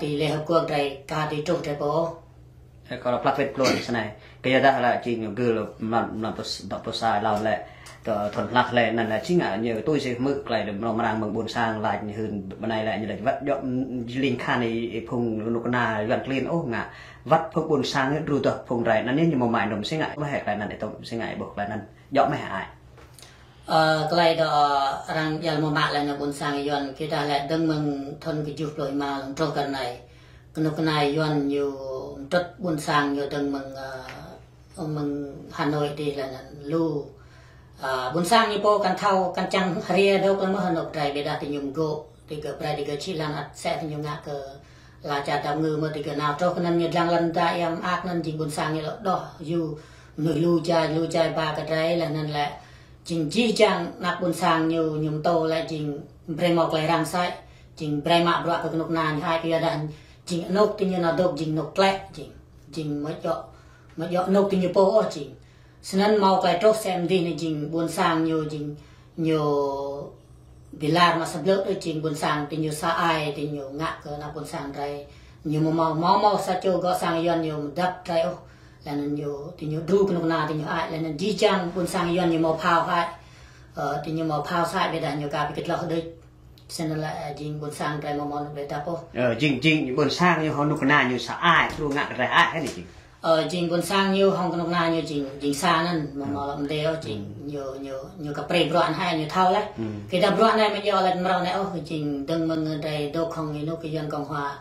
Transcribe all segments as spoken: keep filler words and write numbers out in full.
ti Liên Hợp Quốc drei ka ti truh drei pô. Ơ, kâo lăp pơhiăp klă snei. Kơ yua dah lĕ jing ñu gơ̆ lĕ mlam, mlam pơs-, dŏ pơsa hlâo lĕ, tơ thun hlak lĕ anŭn lĕ jing ngă ñu tui si hmư̆ klei đơ̆m mrâo mrang mơ̆ng ƀuôn sang lač ñu hưn bơnai lĕ ñu lač wăt djŏp, mm, jing ling khan ih, ih phung kơnuk kơna Yuan klin ôh ngă. Wăt phung ƀuôn sang ñu dru tơ phung drei anŭn ñu mơ̆ mai nŭm si ngă mơ̆ hĕ klei anŭn ih tŭ si ngă ih ƀuh klei anŭn. Djŏp mơ̆ hĕ ai. Ơ, klei dŏ arăng djăl mơ̆ mă lĕ ană ƀuôn sang Yuan, kơ dah lĕ dơ̆ng mơ̆ng thun kơjuh pluh êma lŏm truh kơ anai. Kơnuk kơna Yuan ñu mtrŭt ƀuôn sang ñu dơ̆ng mơ̆ng, ơ, mơ̆ng Hà Nội dih lĕ anŭn lu. Ơ, ƀuôn sang ñu pô kăn thâo, kăn čang hriê dŏ lĕ mơ̆ Hà Nội drei ƀiădah ti ñu mgô̆, ti gơ̆ brei ti gơ̆ čih lăn ăt sĕ ti ñu ngă kơ ala čar dap ngư mơ̆ ti gơ̆ nao truh kơ anŭn ñu dlăng lăn dă ia mơak anŭn jing ƀuôn sang ñu lŏ đoh yua mơnuih lu jai, lu jai ba kơ drei lĕ anŭn lĕ. Jing jih jang ană ƀuôn sang ñu, ñu mtô lĕ jing brei mâo klei răng sai, jing brei mă bruă kơ kơnuk kơna ñu ai kơ yua dah jing anôk ti ñu nao dŏ jing anôk tlĕ jing, jing mơ̆ djŏ, mơ̆ djŏ anôk ti ñu pô ôh jing. Snăn mâo klei truh sem dih anai jing ƀuôn sang ñu jing ñu bi lar mă sa blơ̆ đôč jing ƀuôn sang ti ñu sa ai ti ñu ngă kơ ană ƀuôn sang drei. Ñu mâo mâo, mâo mâo sa čô gŏ sang Yuan ñu mdăp drei ôh. Lĕ anŭn ñu, ti ñu dru kơnuk kơna ti ñu ai, lĕ anŭn jih jang ƀuôn sang Yuan ñu mâo phao ai. Ơ, ti ñu mâo phao sai ƀiădah ñu ka bi kơtloh đôč. Snăn lĕ, ơ, jing ƀuôn sang drei mâo mâo anôk bi dăp ôh. Ơ, jing, jing ƀuôn sang ñu hŏng kơnuk kơna ñu sa ai, dru ngă kơ drei ai, hĕ anai jing. Ơ, jing ƀuôn sang ñu hŏng kơnuk kơna ñu jing, jing sa anŭn, mâo mâo lŏm dê ôh, jing ñu, ñu, ñu kơ prê bruă anŭn hai ñu thâo lĕ. Kơ dah bruă anai mơ̆ djŏ lĕ mrâo anai ôh, jing dơ̆ng mơ̆ng drei dŏ hŏng ênuk kơ Yuan Cộng Hòa.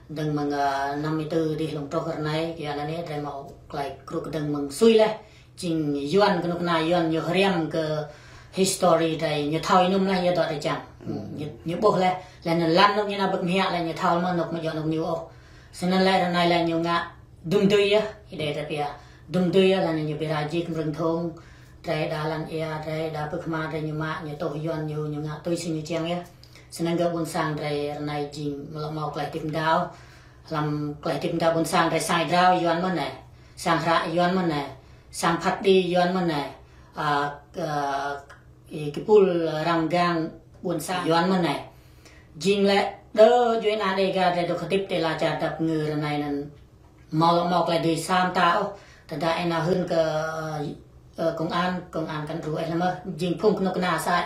Dơ̆ng mơ̆ng, ơ, năm mươi tư dih lŏm truh kơ anai, kơ anai anai drei mâo klei krŭ kơ dơ̆ng mơ̆ng sui lĕ. Jing Yuan kơnuk kơna Yuan ñu hriăm kơ history drei ñu thâo ênŭm lĕ yua dŏ drei čang. Ñu, ñu ƀuh lĕ, lĕ anŭn lăn anôk ñu nao ƀơ̆k mơhiăk lĕ ñu thâo mơ̆ anôk mơ̆ djŏ anôk ñu ôh. Snăn lĕ ră anai lĕ ñu ngă dŭm dưi yơh, ih đei ta pia. Dŭm dưi yơh lĕ anŭn ñu bi rai jik mrơ̆ng thŭng. Drei đa lăn ia, drei đa ƀơ̆k hma, drei ñu mă, ñu tuh Yuan ñu, ñu ngă tui si ñu čiăng yơh. Snăn gơ̆ ƀuôn sang drei ră anai jing mlŏ mâo klei hơdip mdao. Hlăm klei hơdip mdao ƀuôn sang drei sang êa drao Yuan mơ̆n anai. Sang hră Yuan mơ̆n anai. Sang phat đĭ Yuan mơ̆n anai. Ơ, kơ, ih kơ pul răng gang ƀuôn sang Yuan mơ̆n anai. Jing lĕ đơ djuê ana Đêga drei dŏ hơdip ti ala čar dap ngư ră anai anŭn mâo lŏ mâo klei dưi sa mta ôh. Tơdah ih nao hưn kơ, ơ, công an, công an kăn dru ih lĕ mơ̆. Jing phung kơnuk kơna sai.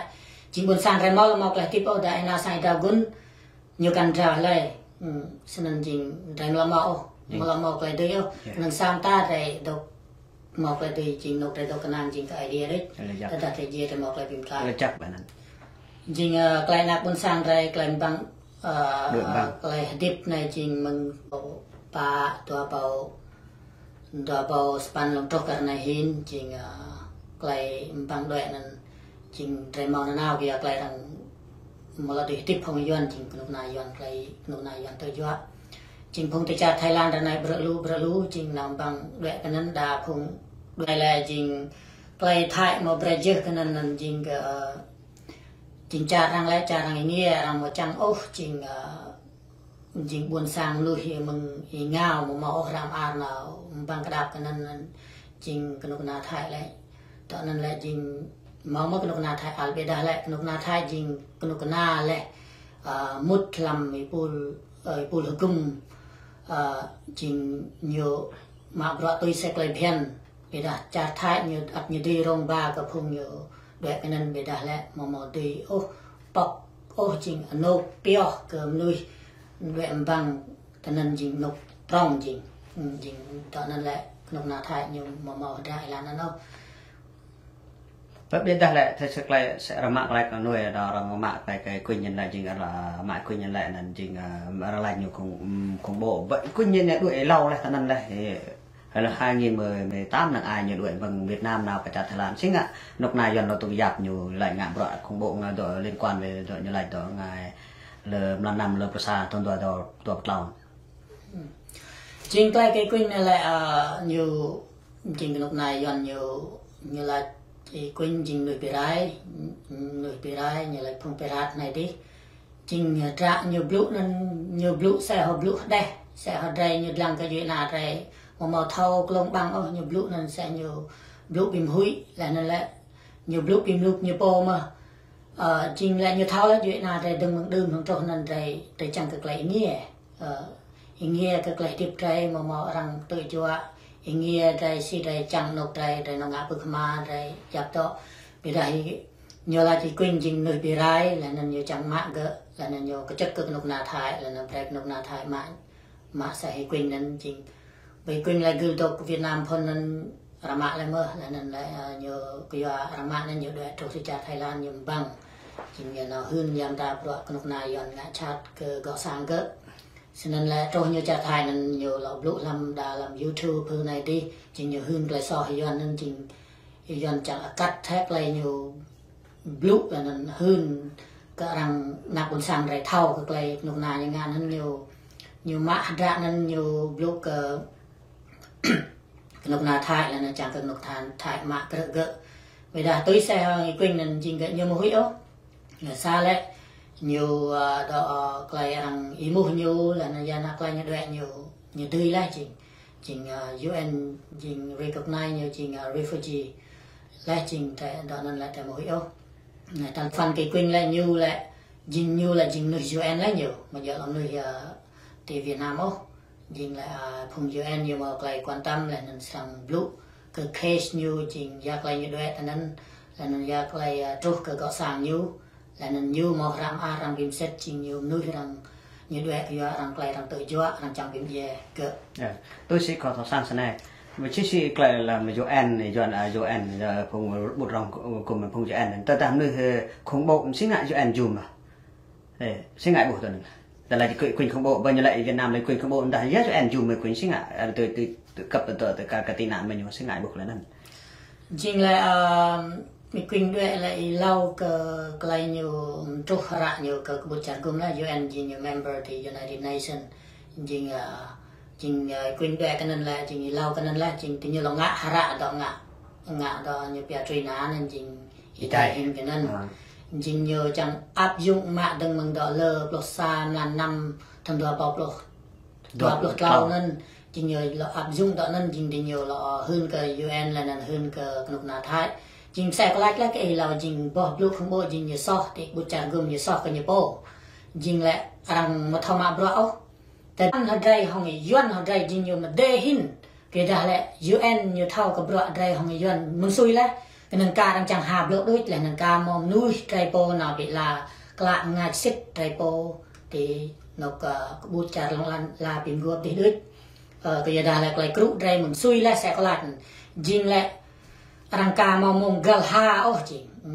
Jing ƀuôn sang drei mâo lŏ mâo klei hơdip ôh, dah ih nao sang êa drao gŭn, ñu kăn drao lei. Snăn jing drei mlŏ mâo ôh, mlŏ mâo klei dưi ôh. Anŭn sa mta drei dŏ mâo klei dưi jing anôk drei dŏ kơnang jing kơ Aê Diê đôč. Tơdah drei djiê drei mâo klei bi mtlaih. Jing, ơ, klei ană ƀuôn sang drei klei mbăng, ơ, klei hơdip anai jing mơ̆ng pă dua êbâo, dua êbâo sapăn lŏm truh kơ ră anai hĭn jing, ơ, klei mbăng đuĕ anŭn jing drei mâo nanao kơ yua klei arăng mlŏ dưi hơdip hŏng Yuan jing kơnuk kơna Yuan klei kơnuk kơna Yuan tơjuă. Jing phung ti čar Thái Lan ră anai bruă lu, bruă lu, jing nao mbăng đuĕ kơ anŭn đa phung đuĕ lĕ jing klei Thái mâo brei jih kơ anŭn anŭn jing kơ, ơ, jing čar arăng lĕ, čar arăng êngiê, arăng mâo čang ôh, jing, ơ, jing ƀuôn sang mnuih mơ̆ng êngao mâo mâo ôh răm ar nao mbăng kơdăp kơ anŭn anŭn jing kơnuk kơna Thái lĕ. Tơ anŭn lĕ jing mâo mơ̆ kơnuk kơna Thái ăl ƀiădah lĕ kơnuk kơna Thái jing kơnuk kơna lĕ, ơ, mŭt hlăm êpul, ơ, êpul hơgŭm, ơ, jing ñu mă bruă tui si klei bhiăn. Ƀiădah čar Thái ñu ăt ñu dưi rông ba kơ phung ñu đuĕ kơ anŭn ƀiădah lĕ mâo mâo dưi ôh pŏk ôh jing anôk pioh kơ mnuih đuĕ mbăng kơ anŭn jing anôk prŏng jing. Jing tơ anŭn lĕ kơnuk kơna Thái ñu mâo mâo hơdră êlan anŭn ôh. Ƀiădah lĕ, tơ sơ klei sĕ rơmă klei kơ nuê, đa arăng mă klei kơ Kuñ ñu lĕ jing, arăng mă Kuñ ñu lĕ anŭn jing, ơ, arăng lač ñu khủng, khủng bố. Ƀơi Kuñ ñu đuĕ êlâo lĕ, tơ anŭn lĕ, ơ, hlăm hai nghìn mười tám năng ai ñu đuĕ ƀơi Việt Nam nao kơ čar Thái Lan. Si ngă, kơnuk kơna Yuan lŏ tŭ yap ñu lač ngă bruă khủng bố ngă dŏ liên quan với dŏ ñu lač dŏ ngă lĕ mlan năm lĕ pơsa thun dua dua, dua pơtlâo. Jing klei kơ Kuñ anai lĕ, ơ, ñu, jing kơnuk kơna Yuan ñu, ñu lač kơ Kuñ jing mnuih bi rai, mnuih bi rai, ñu lač phung pirat anai dih. Jing, ơ, dră ñu blŭ anŭn, ñu blŭ sĕ hŏ blŭ hơdeh, sĕ hŏ drei ñu dlăng kơ djuê ana drei mâo mâo thâo klông ƀăng ôh, ñu blŭ anŭn sĕ ñu blŭ bi mhuĭ, lĕ anŭn lĕ ñu blŭ bi mluk ñu pô mơ̆. Ơ, jing lĕ ñu thâo lĕ djuê ana drei dơ̆ng mơ̆ng đưm hŏng truh anŭn drei, drei čang kơ klei êngiê. Ơ, ih ngiê kơ klei hơdip drei, mơ̆ mơ̆ arăng tơjuă, ih ngiê drei si drei čang anôk drei, drei nao ngă pơkma drei, yap tŏ. Ƀiădah ih, ñu laĭ ih Kuing jing mơnuih bi rai, laih anŭn ñu čang mă gơ̆, laih anŭn ñu kơčĕk kơ kơnuk kơna Thái, laih anŭn brei kơnuk kơna Thái mă, mă sa ih Kuing anŭn jing. Ƀơi Kuing laĭ gơ̆ dŏ Việt Nam phŭn anŭn arăng mă laih mơ̆, laih anŭn laĭ, ơ, ñu kơ yua arăng mă anŭn ñu đuaĭ truh si čar Thái Lan ñu ƀơ̆ng. Jing ñu nao hưn yam ta bruă kơnuk kơna Yuan ngă čat kơ gŏ sang gơ̆. Snăn lĕ truh ñu čar Thái anŭn ñu lŏ blŭ hlăm đa hlăm YouTube hơ anai dih, jing ñu hưn klei soh Yuan anŭn jing Yuan čang akăt thĕ klei ñu blŭ laih anŭn hưn kơ arăng anak ƀôn sang drei thâo kơ klei kơnuk kơna ñu ngă anŭn ñu, ñu mă hơdră anŭn ñu blŭ kơ kơnuk kơna Thái laih anŭn čang kơ kơnuk kơna Thái mă krư̆ gơ̆. Ƀiădah tui sa ih Kuing anŭn jing gơ̆ ñu mơ̆ huĭ ôh. Ñu sa lĕ ñu, ơ, dŏ, ơ, klei arăng êmuh ñu laih anŭn yua anŭn klei ñu đuaĭ ñu, ñu dưi laih jing. Jing, ơ, U N jing recognize ñu jing, ơ, refugee. Laih jing drei dŏ anŭn lĕ drei mơ̆ huĭ ôh. Anai tal phăn kơ ih Kuing lĕ ñu lĕ jing ñu lĕ jing mơnuih U N lĕ ñu. Mơ̆ djŏ lŏ mơnuih, ơ, ti Việt Nam ôh. Jing lĕ, ơ, phung U N ñu mâo klei quan tâm laih anŭn srăng blŭ kơ case ñu jing yua klei ñu đuaĭ tơ anŭn, laih anŭn yua klei, ơ, truh kơ gŏ sang ñu. Laih anŭn ñu mâo hrăm ah arăng bi msĕt jing ñu mơnuih arăng ñu đuaĭ kơ yua arăng klei arăng tơjuă arăng čang bi mdjiê gơ̆. Ơ, tui si kâo thâo săng snei. Mơ̆ či si klei lăm U N, Yuan, ơ, U N, ơ, phung ƀut rŏng kơ-, kơ phung U N. Tơdah mơnuih, ơ, khủng bố si ngă U N jum mơ̆. Ơ, si ngă ƀuh tơ anŭn. Tơdah laĭ Kuing khủng bố, ƀơi ñu laĭ Việt Nam laĭ Kuing khủng bố, tơdah yua U N jum mơ̆ Kuing si ngă, ơ, tui, tui, tui kăp tơ, tơ, kar kơ tị nạn mơ̆ ñu si ngă ƀuh klei anŭn. Jing lĕ, ơ, ih Kuing đuaĭ lĕ ih hlâo kơ klei ñu truh hră ñu kơ kơƀut čar gum lĕ U N jing ñu member ti United Nations. Jing, ơ, jing, ơ, ih Kuing đuaĭ kơ anŭn lĕ, jing ih hlâo kơ anŭn lĕ, jing ti ñu lŏ ngă hră dŏ ngă, ngă dŏ ñu pia truy nã anŭn jing ih dai hin kơ anŭn. Jing ñu čang áp dụng mă dơ̆ng mơ̆ng dŏ lơ pluh sa mlan năm thŭn dua rơbâo pluh dua pluh tlâo anŭn, jing ñu lŏ áp dụng dŏ anŭn, jing ti ñu lŏ hưn kơ U N laih anŭn hưn kơ kơnuk kơna Thái. Jing sa kơ lač laih kơ ih hlâo jing boh blŭ khủng bố jing ñu soh, ti ƀut čar gum ñu soh kơ ñu pô. Jing lĕ arăng mơ̆ thâo mă bruă ôh. Tơdah hơdrei hŏng Yuan hơdrei jing ñu mơdê hin. Kơ dah lĕ U N ñu thâo kơ bruă drei hŏng Yuan mơ̆ng sui laih. Kơ anŭn ka arăng čang ha blŏ đôč laih anŭn ka mâo mơnuih drei pô nao bi la klă ngă sĭt drei pô ti anŏ kơ kơƀut čar lŏng lan la bi mguôp dih đôč. Ơ, kơ yua dah lĕ klei krŭ drei mơ̆ng sui laih sa kơ lač. Jing lĕ arăng ka mâo mông găl ha ôh jing. Ư.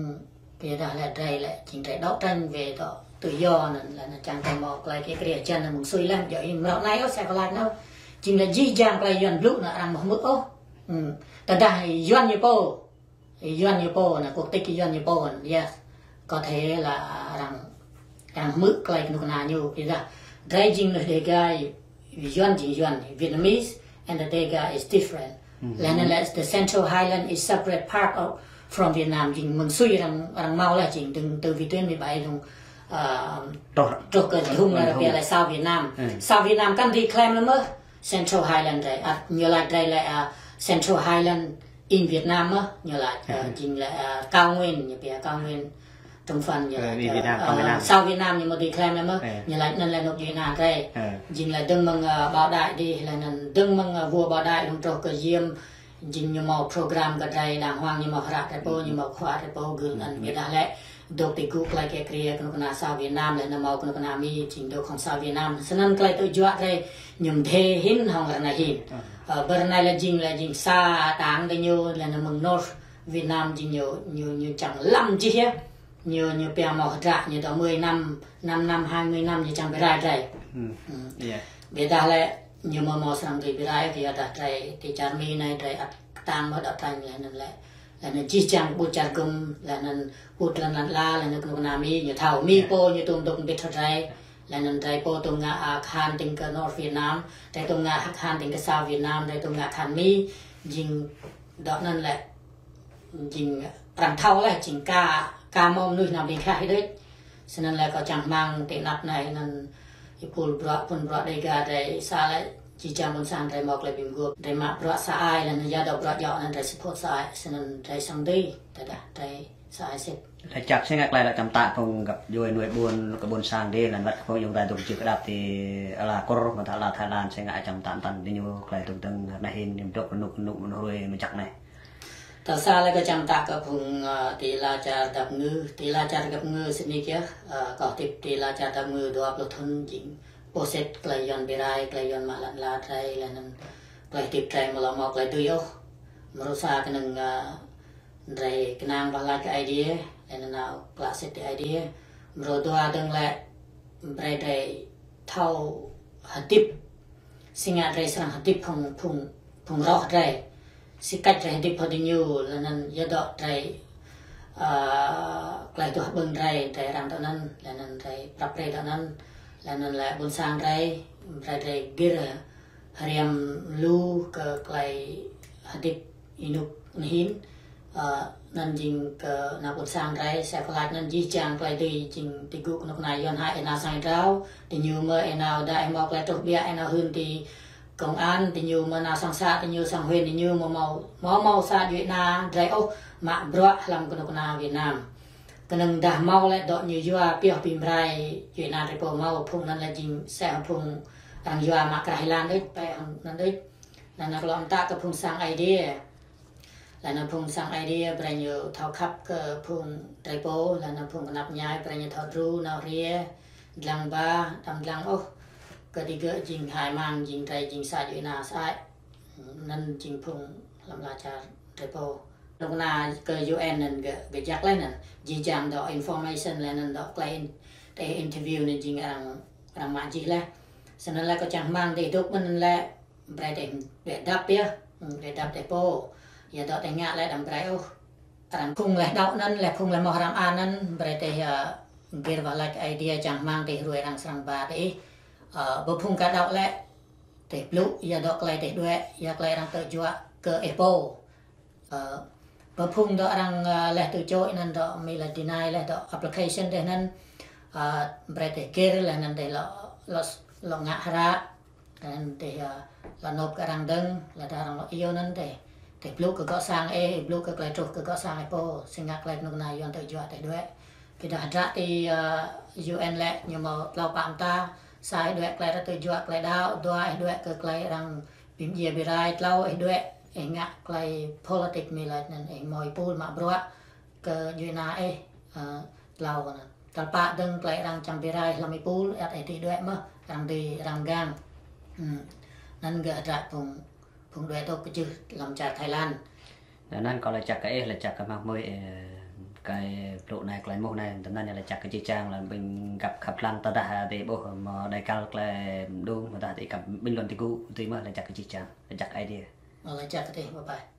Kơ yua dah lĕ drei lĕ jing drei đấu tranh về tự do anŭn lĕ anŭn čang kơ mâo klei kơ kriê jăn anŭn mơ̆ng sui laih, djŏ ih mrâo anai ôh sa kơ lač anŭn. Jing lĕ jih jang klei Yuan blŭ anŭn arăng mơ̆ hmư̆ ôh. Ư. Tơdah Yuan ñu pô. Yuan ñu pô anŭn, quốc tịch Yuan ñu pô anŭn, yes. Có thể là arăng, arăng hmư̆ klei kơnuk kơna ñu, kơ dah. Drei jing mơnuih Đêga, Yuan jing Yuan, Vietnamese and the Đêga is different. Laih anŭn lĕ the Central Highland is separate part of, from Vietnam, jing mơ̆ng sui arăng, arăng mâo laih jing dơ̆ng tơ vĩ tuyến mười bảy dơ̆ng, ơ, truh kơ dơ̆ng anai arăng pia lĕ South Vietnam. South Vietnam kăn declare laih mơ̆ Central Highland drei, ă, ñu lač drei lĕ, ă, Central Highland in Vietnam mơ̆, ñu lač, ă, jing lĕ, ă, cao nguyên, ñu pia cao nguyên Trung Phần, ñu lač, ă, South Vietnam ñu mơ̆ declare laih mơ̆, ñu lač anŭn lĕ anŏ Việt Nam drei. Jing lĕ dơ̆ng mơ̆ng, ă, Bảo Đại dih, laih anŭn dơ̆ng mơ̆ng, ă, vua Bảo Đại lŏng truh kơ Diêm, jing ñu mâo program kơ drei đàng hoàng, ñu mâo hră drei pô, ñu mâo khua drei pô, gưl anŭn ƀiădah lĕ dŏ ti gŭ klei kơ kriê kơnuk kơna South Vietnam, laih anŭn mâo kơnuk kơna Mi, jing dŏ hŏng South Vietnam. Snăn klei tơjuă drei ñu mdê hin hŏng ră anai hin. Ơ, ƀơi ră anai lĕ jing, lĕ jing sa đảng kơ ñu, laih anŭn mơ̆ng North Vietnam jing ñu, ñu, ñu čang lăm jih yơh. Ñu, ñu pia mâo hơdră ñu dŏ mười năm, năm năm, hai mươi năm ñu čang bi rai drei. Ƀiădah lĕ ñu mâo mâo srăng dưi bi rai, kơ yua dah drei ti čar Mi anai drei ăt kơtang mơ̆ dŏ tanh laih anŭn lĕ. Laih anŭn jih jang ƀut čar gum, laih anŭn ƀut lăn lăn ala, laih anŭn kơnuk kơna Mi, ñu thâo Mi pô, ñu tŭm dŏ mbĭt hŏng drei. Laih anŭn drei pô tŭm ngă, ă, khan tĭng kơ North Vietnam, drei tŭm ngă khan tĭng kơ South Vietnam, drei tŭm ngă khan Mi, jing dŏ anŭn lĕ. Jing arăng thâo laih, jing ka, ka mâo mơnuih nao ƀing khah hĭ đôč. Snăn lĕ kâo čang hmăng ti anăp anai anŭn ih pul bruă, phŭn bruă Đêga drei sa lĕ jih jang ƀôn sang drei mâo klei bi mguôp. Drei mă bruă sa ai laih anŭn yua dŏ bruă djŏ anŭn drei support sa ai, snăn drei srăng dưi, tơdah drei sa ai sĭt. Laih čăk sĭt ngă tơlơi lăi čăm tă phung găp djuai nuai ƀuôn kơ ƀuôn sang dih, laih wăt phung yŏng tơlơi dŏ čih kơ đăp ti ala Kur, mơta ala Thái Lan, sĭt ngă čăm tă tăn ti ñu tơlơi dŏ dơ̆ng anai hĭn, ñu dŏ kơnuk kơnuk mơnuih hrơi mơčăk anai. Tal sa lĕ kâo čăm tă kơ phung, ơ, ti ala čar Dap Ngư, ti ala čar Dap Ngư sĭt nik yơh, ơ, kâo hơdip ti ala čar Dap Ngư dua pluh thŭn jing pô sĭt tơlơi Yuan ƀiă rai, tơlơi Yuan mă lăn ala drơi, laih anŭn tơlơi hơdip drơi mơ̆ lŏ hmâo tơlơi dưi ôh. Mrô sa kơnơ̆ng, ơ, drơi kơnang wah lač kơ Aê Diê, laih anŭn nao klă sĭt tơ Aê Diê. Mrô dua dơ̆ng lĕ brơi drơi thâo hơdip, sĭt ngă drơi srăng hơdip hăng phung, phung roh drơi. Sĭt kăč drơi hơdip hăng diñu, laih anŭn yua dŏ drơi, ơ, tơlơi tuh ƀơ̆ng drơi, drơi arăng dŏ anŭn, laih anŭn drơi prăp brơi dŏ anŭn, laih anŭn lĕ ƀuôn sang drơi, brơi drơi gir hriăm lu kơ tơlơi hơdip ênuk anai hĭn, ơ, anŭn jing kơ ană ƀuôn sang drơi, sĭt kơ lač anŭn jih jang tơlơi dưi jing ti gŭ kơnuk kơna Yuan hă, ih nao sang drao, diñu mơ̆ ih nao đa ih hmâo tơlơi truh biă ih nao hưn ti công an, diñu mơ̆ nao sang să, diñu sang huyện, diñu mơ̆ hmâo, hmâo hmâo să djuai ana drơi ôh, mă bruă hlăm kơnuk kơna Việt Nam. Kơnơ̆ng dah hmâo lĕ dŏ ñu yua pioh ƀing brơi djuai ana drơi pô hmâo, phung anŭn lĕ jing sĭt hăng phung arăng yua mă krah êlan đôč, pĕ hăng anŭn đôč. Laih anŭn kâo lŏ mơtă kơ phung sang Aê Diê. Laih anŭn phung sang Aê Diê brơi ñu thâo khăp kơ phung drơi pô, laih anŭn phung kơnăp ñai brơi ñu thâo djru nao hriê, dlăng ba, đăm dlăng ôh. Kơ digơ̆ jing hai mang, jing drơi, jing să djuai ana sĭt. Anŭn jing phung hlăm ala čar drơi pô. Kơnuk kơna kơ U N anŭn gơ̆, gơ̆ jak laih anŭn. Jih jang dŏ information laih anŭn dŏ tơlơi in-, tơlơi interview anŭn jing arăng, arăng mă jih laih. Snăn lĕ kâo čang rơmang dih dŏ mơ̆n lĕ brơi dih đuaĭ dăp yơh, đuaĭ dăp dih pô. Yua dŏ dih ngă lĕ đăm brơi ôh. Arăng phung laih đaŏ anŭn, laih phung laih hmâo hrăm anŭn, brơi dih, ơ, gir wah lač kơ Aê Diê čang rơmang dih hruê arăng srăng ba dih. Ơ, ƀơi phung ka đaŏ lĕ, dih blŭ, yua dŏ tơlơi dih đuaĭ, yua tơlơi arăng tơ̆ juă kơ ih pô. Ơ, ƀơi phung dŏ arăng, ơ, laih tơ̆ čô anŭn dŏ mĭ laih deny laih dŏ application dih anŭn, ơ, brơi dih gir laih anŭn dih lŏ, lŏ, lŏ ngă hră, anŭn dih, ơ, lŏ nộp kơ arăng dơ̆ng, laih dah arăng lŏ iâu anŭn dih. Dih blŭ kơ gŏ sang ih, blŭ kơ tơlơi truh kơ gŏ sang ih pô, sĭt ngă tơlơi kơnuk kơna Yuan tơ̆ juă dih đuaĭ. Kơ dah hơdră ti, ơ, U N lĕ ñu hmâo tlâo pă mơta, sa ih đuaĭ tơlơi arăng tơ̆ juă tơlơi đaŏ, dua ih đuaĭ kơ tơlơi arăng bi mdjiê ƀiă rai, tlâo ih đuaĭ, ih ngă tơlơi politik mĭ lač anŭn ih hmâo êpul mă bruă kơ djuai ana ih, ơ, tlâo anŭn. Tal pă dơ̆ng tơlơi arăng čăm ƀiă rai hlăm êpul, ăt ih dưi đuaĭ mơh, arăng dưi arăng gang. Hmm. Anŭn gơ̆ hơdră phung, phung đuaĭ dŏ kơjưh hlăm čar Thái Lan. Anŭn kâo laĭ čăk kơ ih, laĭ čăk kơ mơ̆ng mui, ơ, kơ blŭ anai tơlơi mơ̆ng anai, tơm anŭn laĭ čăk kơ jih jang lĕ ƀing găp khăp lăng tơdah dih ƀuh mơ̆ đai kăl tơlơi mơđung, mơdah dih găp bình luận ti gŭ, dih mơ̆ laĭ čăk kơ jih jang, laĭ čăk Aê Diê. Laĭ čăk kơ dih, bye bye.